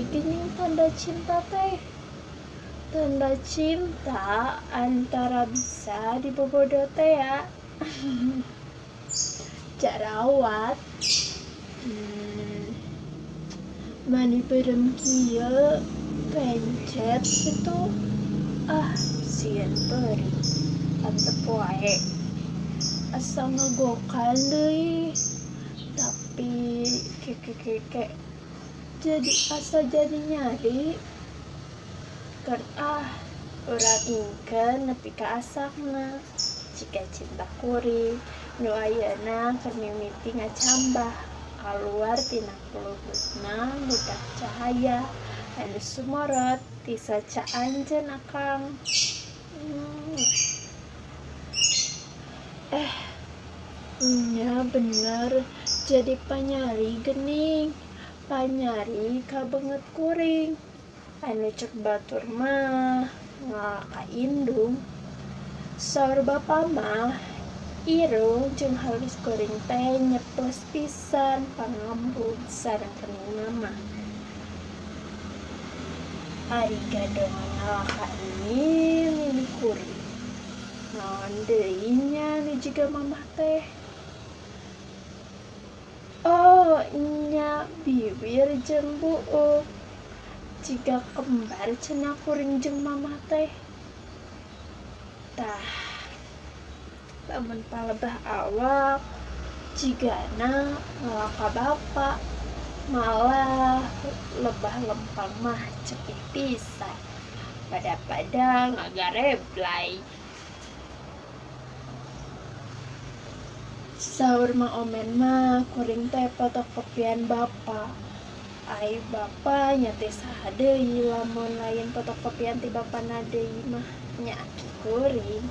geuning tanda cinta teh. Tanda cinta antara bisa dibobodo teh ya. Jarawat. Mani beureum kieu pencet kitu. Ah, sieun peurih. Antep wae. Asa ngegokan deui. Tapi keke jadi asa jadi nyari. Keur ah urang ingkeun nepi ka asakna. Jika cinta kuring nu ayeuna keur mimiti ngacambah kaluar tina kulubutna ngudak cahaya anu sumorot ti saca anjeun akang. Nya bener jadi panyari geuning, panyari ka beungeut kuring. Anu cek batur mah ngalaka indung. Saur bapa mah irung jeung halus kuring teh nyeplos pisan pangambung sareng kening mama. Ari gadongan ngalaka ini mimi kuring. Naon deui nya nu jiga mamah teh? Oh, nya bibir jeung buuk. Jiga kembar cenah kuring jeung mamah teh. Tah, lamun palebah awak jigana ngalaka bapa, malah lebah lempang mah cepih pisan. Pada-pada ngagareblay. Saur Mang Omen mah kuring teh fotokopian bapa. Ai bapa nya teh saha deui lamun lain fotokopian ti bapana deui mah nya aki kuring.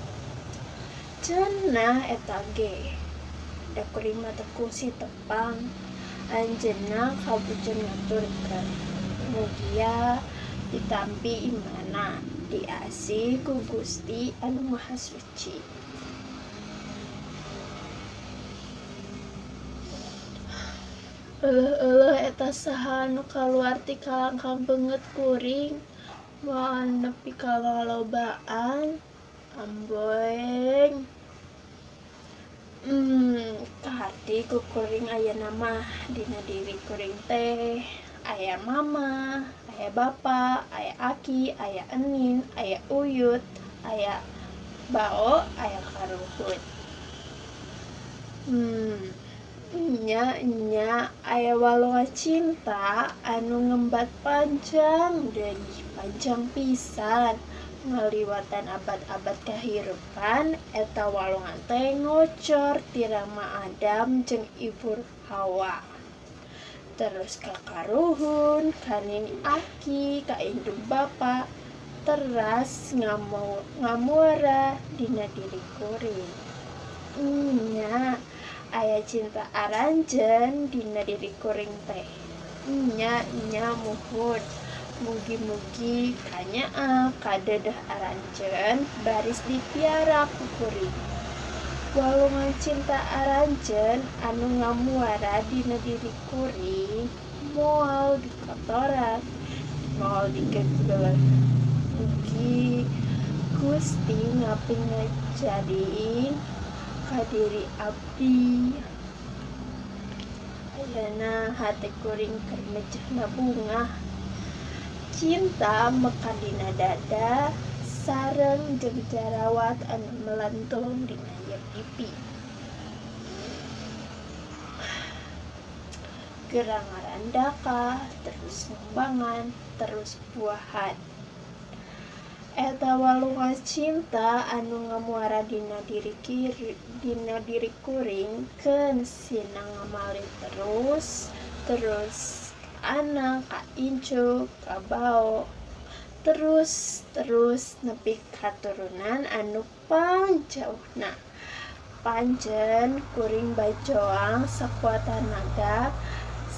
Cenah eta ge. Da kuring mah teu kungsi tepang. Anjeunna kabujeng ngaturkeun. Mugia ditampi imana diasih ku Gusti Anu Maha Suci. Euleuh-euleuh eta saha anu kaluar ti kalangkang beungeut kuring moal nepi ka lalobaan amboeng. Kahati ku kuring ayeuna mah dina diri kuring teh aya mama, aya bapa, aya aki, aya enin, aya uyut, aya bao, aya karuhun. Nya nya aya walungan cinta anu ngembat panjang deui, panjang pisan ngaliwatan abad-abad kahirupan eta walungan teh ngocor ti Rama Adam jeung Ibu Hawa. Terus ka karuhun, ka nini aki, ka indung bapa, teras ngamuara dina diri kuring. Nya aya cinta aranjeun dina diri kuring teh. Nya nya muhun. Mugi-mugi kanyaah kadeudeih aranjeun baris dipiara ku kuring. Walungan cinta aranjeun anu ngamuara dina diri kuring moal dikotoran, moal digegeuleuh. Mugi Gusti ngaping ngajadin ka diri abdi. Ayeuna hate kuring keur mejehna bungah. Cinta mekar dina dada sareng jeung jarawat anu melentung dina ieu pipi. Gerang ngarandaka, terus ngembangan, terus buahan. Eta walungan cinta anu ngamuara dina diri kiri, dina diri kuring keun sina ngamali terus, terus anak, ka incu, ka bao, terus terus nepi katurunan anu pangjauhna. Pancen kuring bajoang sakuat tanaga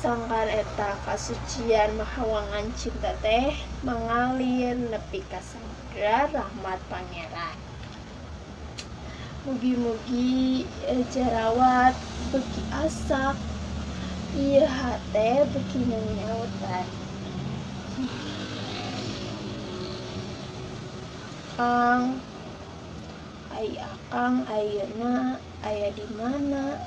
sangkan eta kasucian mahawangan cinta teh mengalir nepi ka samudra rahmat pangeran. Mugi-mugi jarawat beuki asak, ieu hate beuki nyautan. Kang, ai akang ayeuna aya di mana?